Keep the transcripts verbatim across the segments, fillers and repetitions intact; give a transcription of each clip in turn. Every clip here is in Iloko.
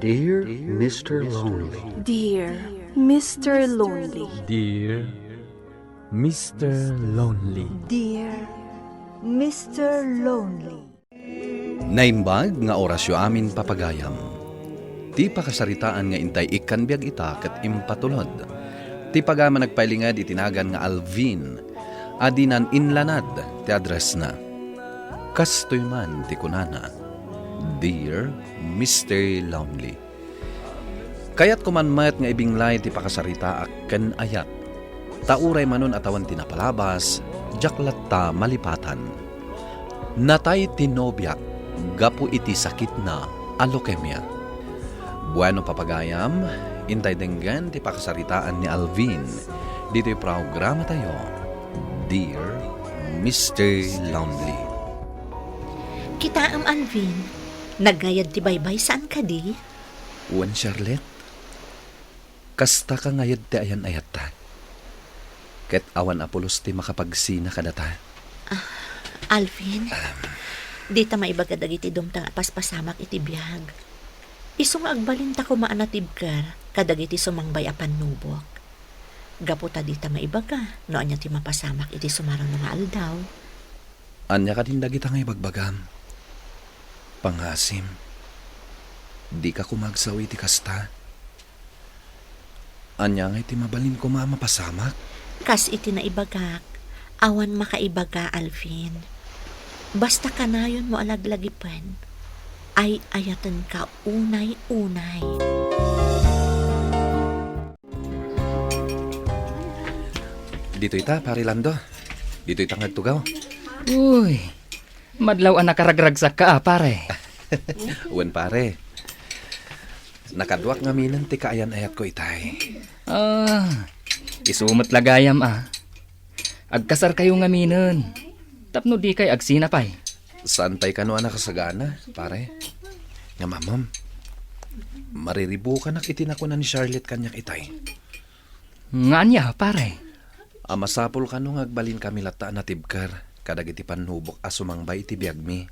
Dear Mister Lonely. Dear Mister Lonely. Dear Mister Lonely. Dear Mister Lonely. Naimbag nga orasyo amin, papagayam. Ti pakasaritaan nga intay ikkan biag ita ket impatulod. Ti pagayam a nagpailinged iti nagan nga Alvin, a dinan inlanad ti addressna. Kastoy man ti kunana, "Dear Mister Lonely." Kayatko man met nga ibinglay ti pakasaritaak ken ayat, ta uray manon a tawen ti napalabas, diak latta malipatan. Natay ti nobiak gapu iti sakitna a leukemia. Bueno, papagayam, intay denggen ti pakasaritaan ni Alvin ditoy programatayo, Dear Mister Lonely. Kitaem, Alvin, nagngayad ti baybay, saan kadi? Wen, Charlotte, kasta ka ngayad ti ayan-ayatta. Ket awan a pulos ti makapagsina kadata. Ah, Alvin, dita maibaga dagiti dumteng a paspasamak iti biag. Isu nga agbalinta koma a natibker kadagiti sumangbay a pannubok. Gapu ta dita maibaga no ania ti mapasamak iti sumaruno nga aldaw. Ania kadin dagita nga ibagbagam? Pangngaasim, dika koma agsaw iti kasta. Ania ngay ti mabalin koma a mapasamak? Kas iti naibagak, awan makaibaga, Alvin. Basta kanayonmo a laglagipen, ay-ayatenka unay-unay. Ditoy ta, Pare Lando. Ditoy ta nga agtugaw. Uy, madlaw a nakaragragsakka, a, pare. Wen, pare. Nakaduak ngaminen ti kaayan-ayatko itay. Ah, isu met la gayam, a. Agkasarkayo ngaminen. Tapno dikay agsina pay. Saan pay kano a nakasagana, pare? Ngem ammom, mariribukanak iti nakuna ni Charlotte kaniak itay. Nga ania, pare? A masapul kano nga agbalinkami latta a natibker kadagiti pannubok a sumangbay iti biagmi.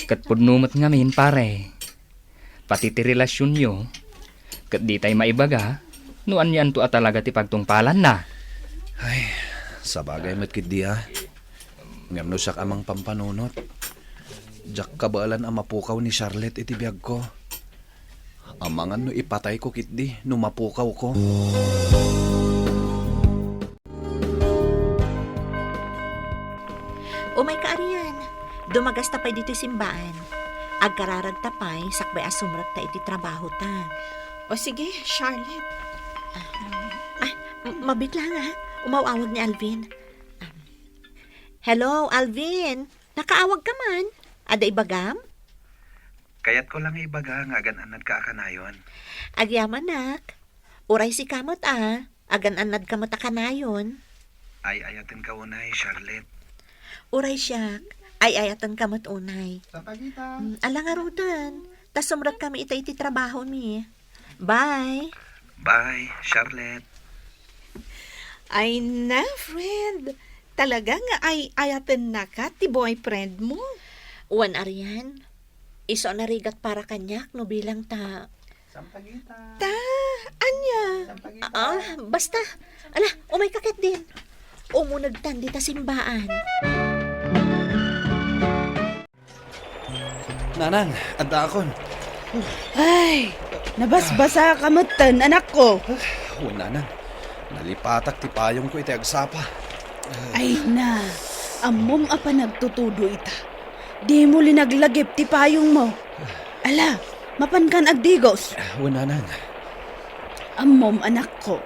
Ket pudno met ngamin, pare. Pati ti relasionyo, ket ditay maibaga no anianto a talaga ti pagtungpalanna. Ay, sabagay met ketdi, a. Ngem no siak a mangpampanunot, diak kabaelan a mapukaw ni Charlotte iti biagko. Amangan no ipatayko ketdi no mapukawko. Umayka, Arian. Dumagasta pay ditoy simbaan. Agkararagta pay sakbay a sumrekta iti trabahota. O sige, Charlotte. Ah, ah, m-, mabiit lang, a. Umaw-awag ni Alvin. Ah. Hello, Alvin. Nakaawagka man? Adda ibagam? Kayatko lang nga ibaga nga agan-annadka a kanayon. Agyamanak. Uray sika met, a. Agan-annadka met a kanayon. Ay-ayatenka unay, Charlotte. Uray siak, ay-ayatenka met unay. Sa pagitan. Mm, ala ngaruden, ta sumrekkami ita iti trabahomi. Bye. Bye, Charlotte. Ay na, friend. Talaga nga ay-ayatennaka ti boyfriend mo. Wen, Arian. Isu a narigat para kaniak no bilang ta. Sampaguita. Ta, ania? Sampaguita. Ah, basta. Ala, umayka ketdin. Umunegtan dita simbaan. Nanang, addaakon. Ay, nabasbasaka metten, anakko. Wen, Nanang. Nalipatak ti payongko iti agsapa. Ay na, ammom a panagtutudo ita. Dimo linaglagip ti payongmo. Ala, mapankan agdigos. Wen, Nanang. Ammom, anakko,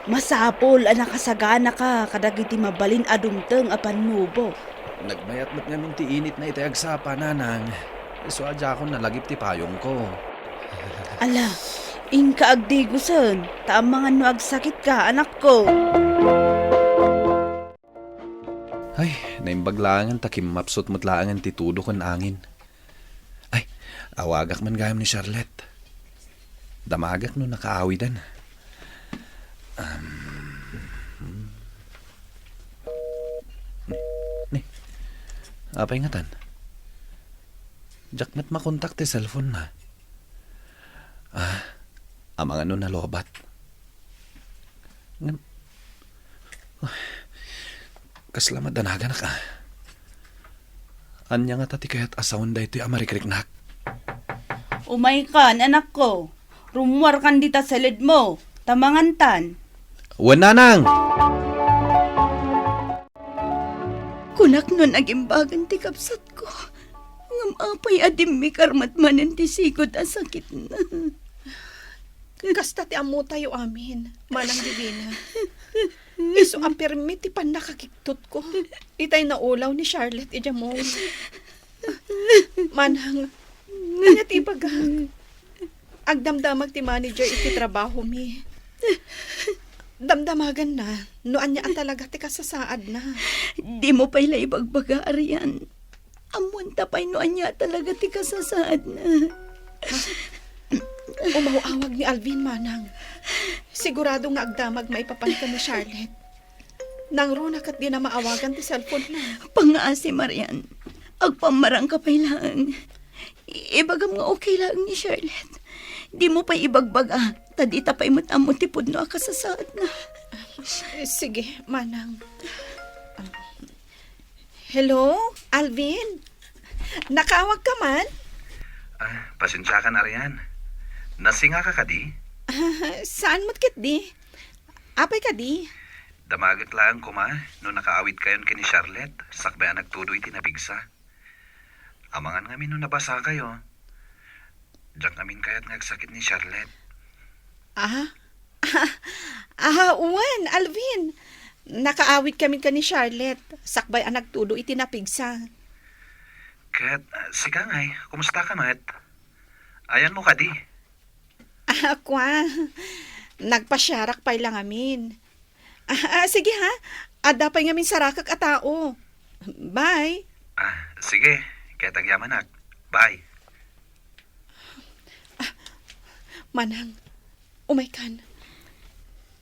masapul a nakasaganaka kadagiti mabalin a dumteng a pannubok. Nagmayat met ngamin ti initna iti agsapa, Nanang. Isu a diakon nalagip ti payongko. Ala, inka agdigosen, ta amangan no agsakitka, anakko. Ay, naimbag laengen ta kimmapsut met laengen ti tudo ken angin. Ay, awagak man gayam ni Charlotte. Damagak no nakaawiden. Am, hmm. Ni, ni, apay ngatan? Diak met makontak ti cellphone-na. Ah, amangan no nalobat. Ngem, kasla madanaganak, ah. Ania ngata ti kayat a sawen daytoy a marikriknak? Umaykan, anakko. Rummuarkan dita sa ledmo, ta mangantan. Wen, nanang! Kunak no nagimbagan ti kabsatko, ngem apay a dimmi karmat manen ti sigud a sakitna? Kasta ti ammotayo amin, Manang Divina. Isu a pirmi ti pannakakigtotko itay naulaw ni Charlotte idiay mall. Manang, ania ti ibagak? Agdamdamag ti manager iti trabahomi. Damdamaganna no ania a talaga ti kasasaadna. Dimo pay la ibagbaga, Arian. Ammoanta pay no ania a talaga ti kasasaadna. Umaw-awag ni Alvin, Manang. Sigurado nga agdamag maipapan ken ni Charlotte. Nangruna ket dina maawagan ti cellphone-na. Pangngaasi, Marian. Agpammarangka pay laeng. Ibagam nga okay laeng ni Charlotte. Dimo pay ibagbaga, ta dita pay met ammo ti pudno a kasasaadna. Eh, sige, Manang. Hello, Alvin? Nakaawagka man? Ah, pasensiakan, Arian. Nasingaka kadi? Ah, saan met ketdi? Apay kadi? Damagek laeng koma no nakaawidkayon ken ni Charlotte sakbay a nagtudo iti napigsa. Amangan ngamin no nabasakayo. Diak ngamin kayat nga agsakit ni Charlotte. Ah? Ah, wen, Alvin. Nakaawidkamin ken ni Charlotte sakbay a nagtudo iti napigsa. Ket, ah, sika ngay, kumustaka met? Ayanmo kadi? Ah, kua. Nagpasiarak pay la ngamin. Ah, ah, sige ha. Adda pay ngamin sarakek a tao. Bye. Ah, sige. Ket agyamanak. Bye. Manang, umaykan.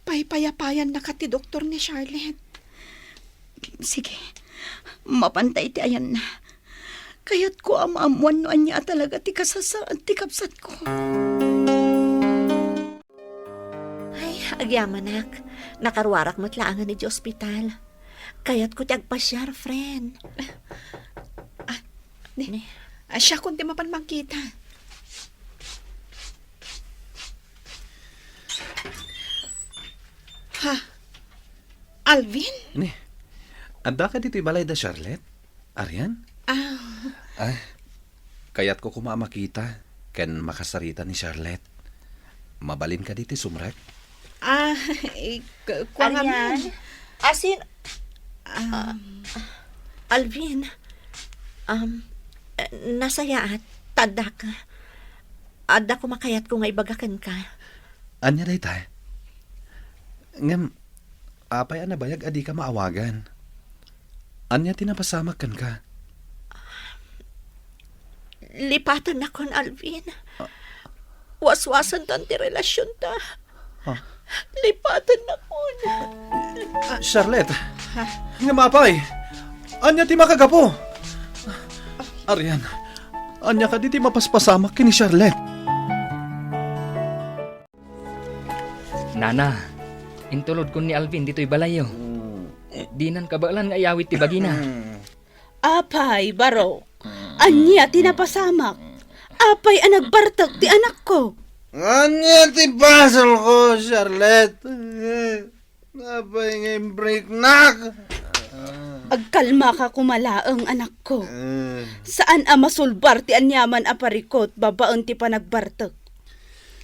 Paypayapayannaka ti doktor ni Charlotte. Sige, mapanta iti ayanna. Kayatko a maammuan no ania a talaga ti kasasaad ti kabsatko. Ay, agyamanak. Nakaruarak met laengen iti ospital. Kayatko ti agpasiar, friend. Ah, ni, ni, ah, siakon ti mapan mangkita. Ha? Alvin? Ni, adda ka ditoy balay da Charlotte? Arian? Ah. Ay, kayatko koma a makita ken makasarita ni Charlotte. Mabalin kadi ti sumrek? Ah, eh, ku-, kua ngamin. Arian? Asin? Ah. Ah, Alvin, um, eh, nasayaat, ta adda ka. Adda koma kayatko nga ibaga kenka. Ania dayta? Ngem, apay a nabayag a dika maawagan? Ania ti napasamak kenka? Lipatennakon, Alvin. Ah. Waswasentan ti relasionta. Ah. Lipatennakon. Charlotte, ha? Ngem apay? Ania ti makagapu? Arian, ania kadi ti mapaspasamak ken ni Charlotte? Nana, intulodkon ni Alvin ditoy balayyo. Dinan kabaelan nga iyawid ti bagina. Apay, baro? Ania ti napasamak? Apay a nagbartek ti anakko? Ania ti basolko, Charlotte? Apay nga imbreaknak? Agkalmaka koma laeng, anakko. Eh. Saan a masulbar ti aniaman a parikut babaen ti panagbartek.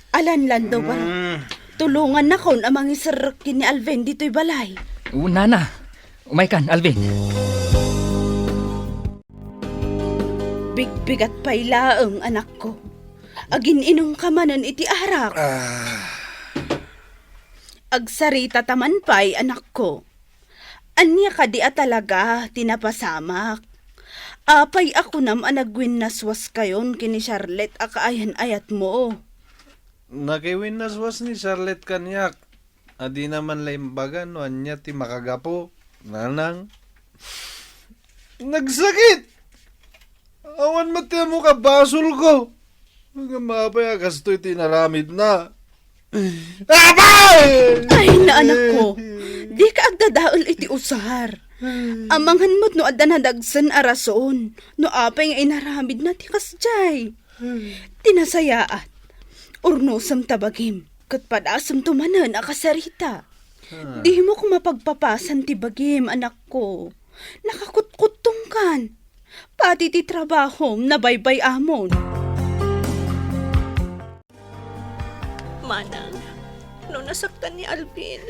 Alanlan daw ba? Mm. Tulongannakon a mangiserrek ken ni Alvin ditoy balay. O, nana. Umaykan, Alvin. Bigbigat pay laeng, anakko. Agin-inumka manen iti arak. Ah. Agsarita ta man pay, anakko. Ania kadi a talaga ti napasamak? Apay a kunam a nagwinnaswaskayon ken ni Charlotte a kaayan-ayatmo? Nakiwinnaswas ni Charlotte kaniak a dina man la imbaga no ania ti makagapu, nanang. Nagsakit! Awan met ti ammok a basolko. Ngem apay a kastoy ti inaramidna? Apay! Ay, naanakko, dika agdadael iti usar. Amangan met no adda nadagsen a rason no apay nga inaramidna ti kasdiay. Ti nasayaat, urnosem ta bagim, ket padasemto manen a kasarita. Dimo koma pagpapasan ti bagim, anakko. Nakakutkuttongkan. Pati ti trabahom nabaybay-amon. Manang, no nasaktan ni Alvin,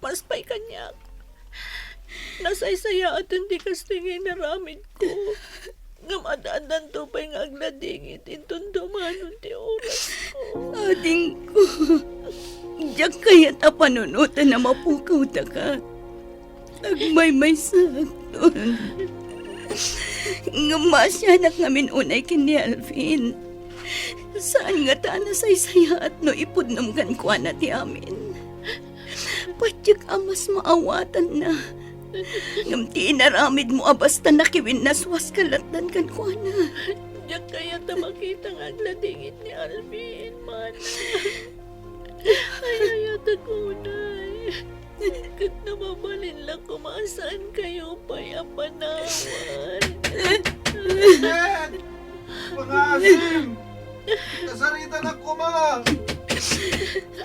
mas pay kaniak. Nasaysayaaten ti kastoy nga inaramidko. Ngem ad-addanto pay nga agladingit inton dumanon ti orasko. Adingko, diak kayat a panunoten a mapukawtaka. Agmaymaysakton. Ngem maasianak ngamin unay ken ni Alvin. Saan ngata a nasaysayaat no ipudnom kenkuana ti amin. Patiek a mas maawatanna. Ngem ti inaramidmo a basta nakiwinnaswas ka lattan kenkuana. Diak kayat a makita nga agladingit ni Alvin, manang. Ay-ayatek unay. Ket no mabalin la koma a saan kayo pay a panawan. Charlene! Pangaasim! Kasaritanak koma!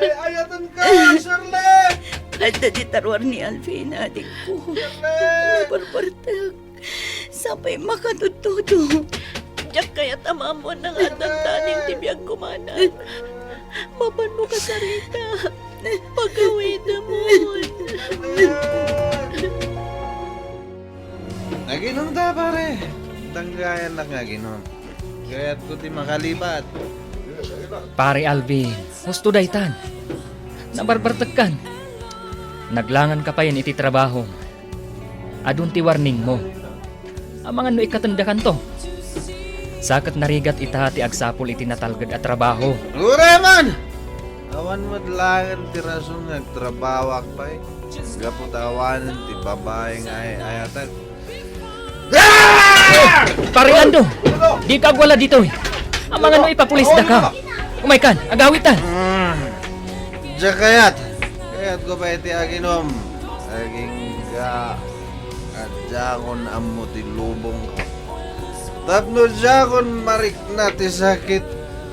Ay-ayatenka, Charlene! Adda diay ruar ni Alvin, adingko. Charlene! Nabarbartek. Sapay makatudtudo. Diak kayat a maammoanna nga addan taning ti biagko, manang. Mapanmo kasarita. Pagawidemon. Aginom ta, pare. Danggayannak nga aginom. Kayatko ti makalipat. Pare Alvin, husto daytan. Nabarbartekkan. Naglanganka payen iti trabahom. Adun ti warningmo. Amangan no ikkatendakanto. Sa ket narigat ita ti agsapul iti natalged a trabaho. Uray man! Awan met laeng ti rason nga agtrabahoak pay. Gapu ta awanen ti babai nga ay-ayatek. Ah! Pare Lando, dika agwala ditoy. Amangan no ipapulisdaka. Umaykan, agawitan. Mm. Diak kayat. Kayatko pay ti aginom. Agingga a diakon ammo ti lubongko. Tapno diakon marikna ti sakit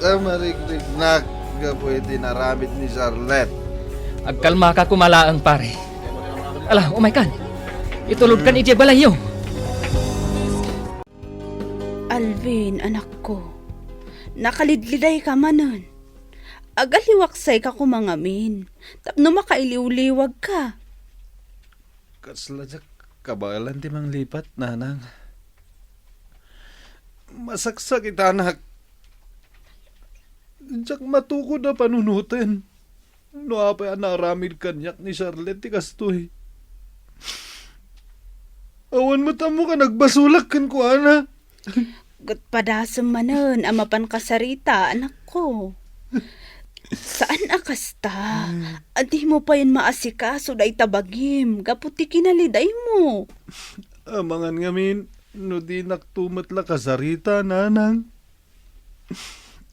a marikriknak gapu iti inaramid ni Charlene. Agkalmaka koma laeng, pare. Ala, umaykan. Itulodkan idiay balayyo. Alvin, anakko, nakalidlidayka manen. Agaliwaksayka koma ngamin tapno makailiwliwagka. Kasla diak kabaelan ti manglipat, nanang. Masaksakitanak. Diak matukod a panunoten no apay a naaramid kaniak ni Charlene ti kastoy. Awan met ammok a nagbasolak kenkuana. Ket padasem manen a mapan kasarita, anakko. Saan a kasta a dimo payen maasikaso dayta bagim gapu ti kinalidaymo. Amangan ngamin no dinakto met la kasarita, nanang.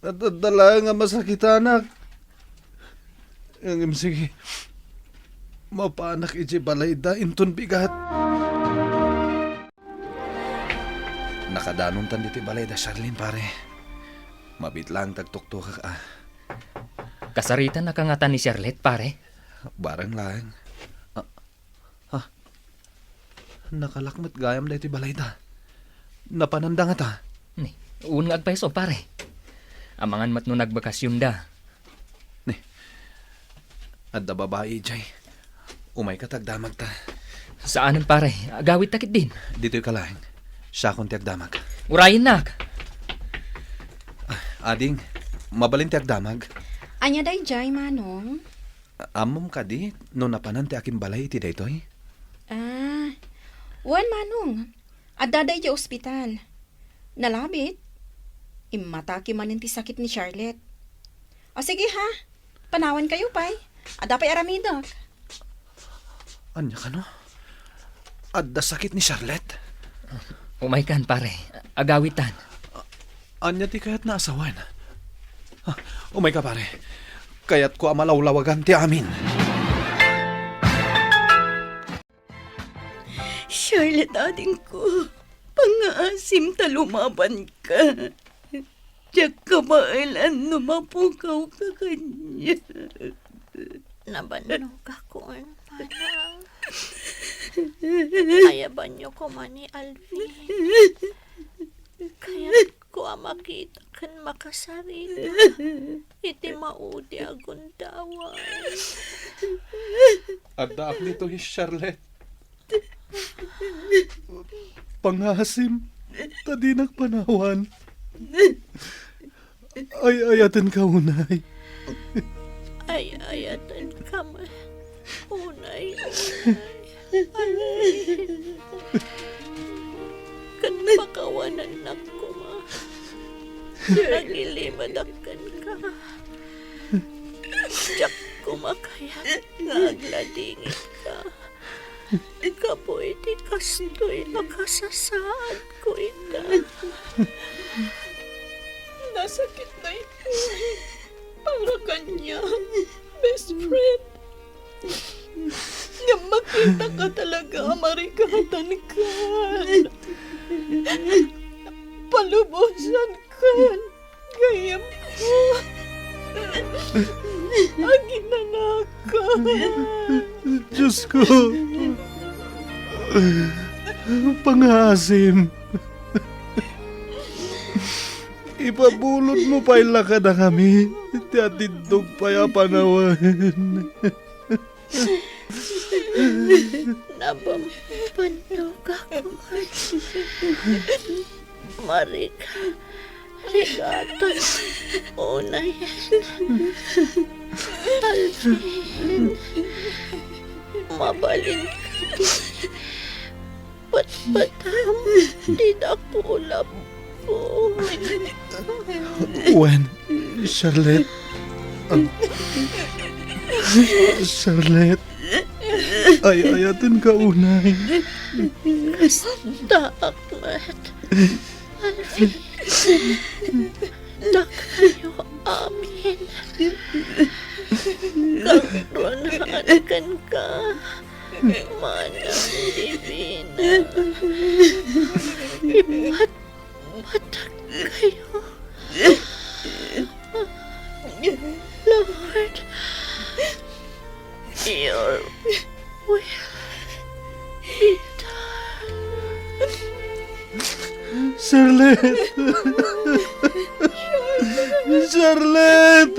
At adda laeng a masakitanak. Ngem sige, mapanak idiay balayda inton bigat. Nakadanontan ditoy balayda, Charlene, pare. Mabiit laeng ti agtuktokak, a. Kasaritanaka ngata ni Charlene, pare? Bareng laeng. Ah, ah. Nakalak met gayam daytoy balayda. Napananda ngata? Ni, wen nga agpayso, pare. Amangan met no nagbakasionda. Ni, adda babai idiay. Umayka ta agdamagta. Saanen, pare. Agawitka ketdin. Ditoyka laeng. Siakon ti agdamag. Urayennak. Ah, ading, mabalin ti agdamag. Ania daydiay, Manong? Ammom kadi no napanan ti akimbalay iti daytoy? Ah, wen, Manong. Adda daydiay ospital. Nalabit. Immatake manen ti sakit ni Charlene. O sige ha, panawankayo pay. Adda pay aramidek. Ania kano? Adda sakit ni Charlene? Umaykan, pare. Agawitan. Ania ti kayatna a sawen? Umayka, pare. Kayatko a malawlawagan ti amin. Charlotte, adingko, pangngaasim ta lumabanka. Diak kabaelan no mapukawka kaniak. Nabannogakon, manang. Ayabanyo koma ni Alvin. Kayatko a makita ken makasarita iti maudi a gundaway. Addaak ditoy, Charlotte. Pangngaasim ta dinak panawan. Ay-ayatenka unay. Ay-ayatenka met unay, unay. Ken pakawanennak koma. Nagilimedak kenka. Diak koma kayat nga agladingitka. Gapu iti kastoy a kasasaadko ita. Nasakit daytoy para kaniak, best friend. Ngem makitaka talaga a marigatanka. Palubosanka. Gayyemko. Aginanaka. Diosko, pangngaasim. Ipabulodmo pay la kadakami ti atiddog pay a panawen. Nabambannogak. Marika, rigaton, unayen. Alvin, mabalinka. Patpatam, ti dakulap. Wen, Charlotte. Ah. Charlotte. Ay-ayatenka unay. Kastaak met. Alvin. Dakayo amin. Kagrunaan kenka. Manang Divina. Ipat Patag kayo. Lord, your will be done. Charlotte! Charlotte!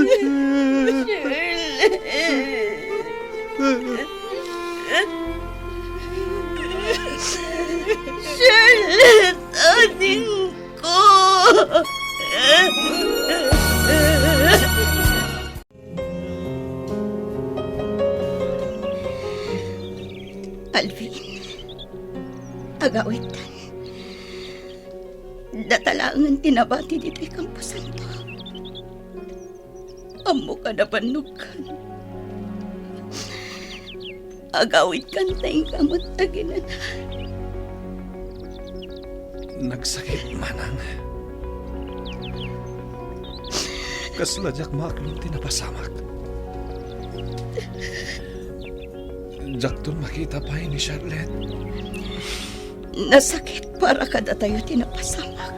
Charlotte, adingko! Alvin, agawidtan. Data laengen ti nabati ditoy kamposanto. Ammok a nabannogkan. Agawidkan ta inka met aginana. Nagsakit, manang. Kasla diak maaklon ti napasamak. Diakton makita pay ni Charlotte. Nasakit para kadatayo ti napasamak.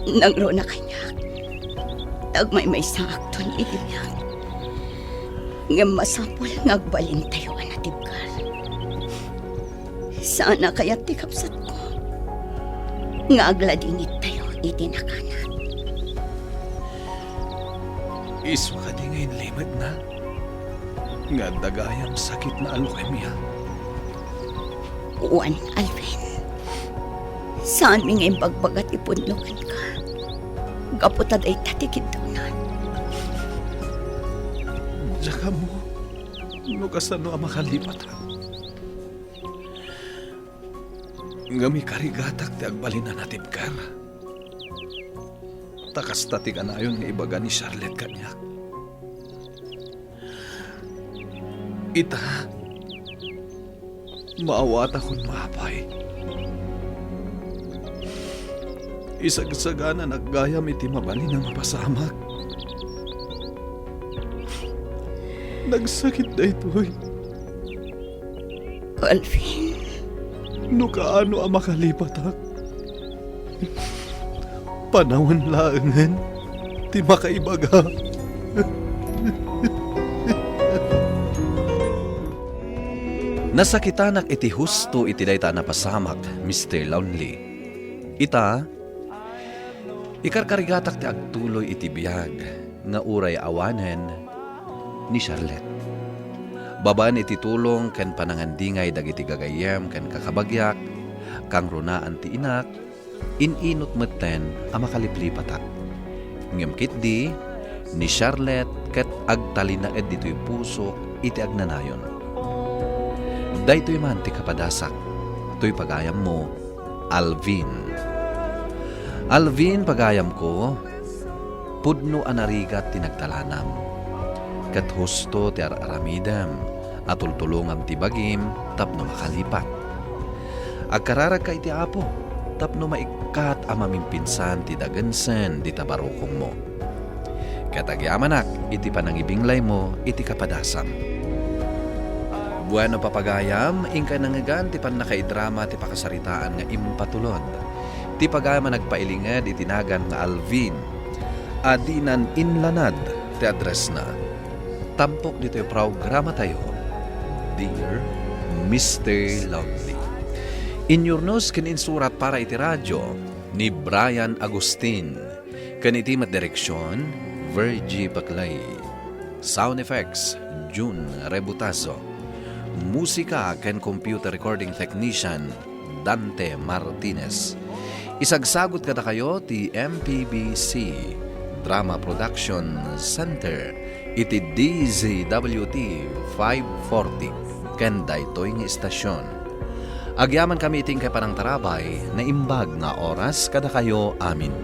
Nangruna kaniak ta agmaymaysaakton iti biag. Ngem masapul nga agbalintayo a natibker. Saan a kayat ti kabsatko nga agladingitayo iti nakanat. Isu kadi nga inlimetna nga adda gayam sakitna a leukemia? Wen, Alvin. Saanmi nga imbagbaga ti pudno kenka gapu ta dayta ti kiddawna. Diak ammo no kasano a makalipatam. Ngem ikarigatak ti agbalin a natibker. Ta kasta ti kanayon nga ibaga ni Charlotte kaniak. Ita, maawatakon nga apay. Isagsagananak gayam iti mabalin a mapasamak. Nagsakit daytoy. Alvin. No kaano a makalipatak, panawen laengen ti makaibaga. Nasakitanak iti husto iti dayta a napasamak, Mister Lonely. Ita, ikarkarigatak ti agtuloy iti biag nga uray awanen ni Charlette. Babaen iti tulong ken panangandingay dagiti gagayyem ken kakabagiak, kangrunaan ti inak, in-inut metten a makaliplipatak. Ngem ketdi, ni Charlette ket agtalinaed ditoy pusok iti agnanayon. Daytoy man ti kapadasak, toy pagayammo, Alvin. Alvin, pagayamko, pudno a narigat ti nagdalanam. Ket husto ti ar-aramidem a tultulongam ti bagim tapno makalipat. Agkararagka iti Apo tapno maikkat a mamimpinsan ti dagensen dita barukongmo. Ket agyamanak iti panangibinglaymo iti kapadasam. Bueno, papagayam, inkay nangngegan ti pannakaidrama ti pakasaritaan nga impatulod. Ti pagayam a nagpailinged iti nagan nga Alvin, a dinan inlanad ti addressna. Tampok ditoy programatayo, Dear Mister Lonely. Inyurnos ken insurat para iti radyo ni Brian Agustin. Ken iti met direksion, Virgie Paclay. Sound effects, Jun Rebutazo. Musika ken computer recording technician, Dante Martinez. Isagsagut kadakayo ti M P B C Drama Production Center iti D Z W T five forty ken daytoy nga istasyon. Agyamankami iti inkay panangtarabay, naimbag nga oras kadakayo amin.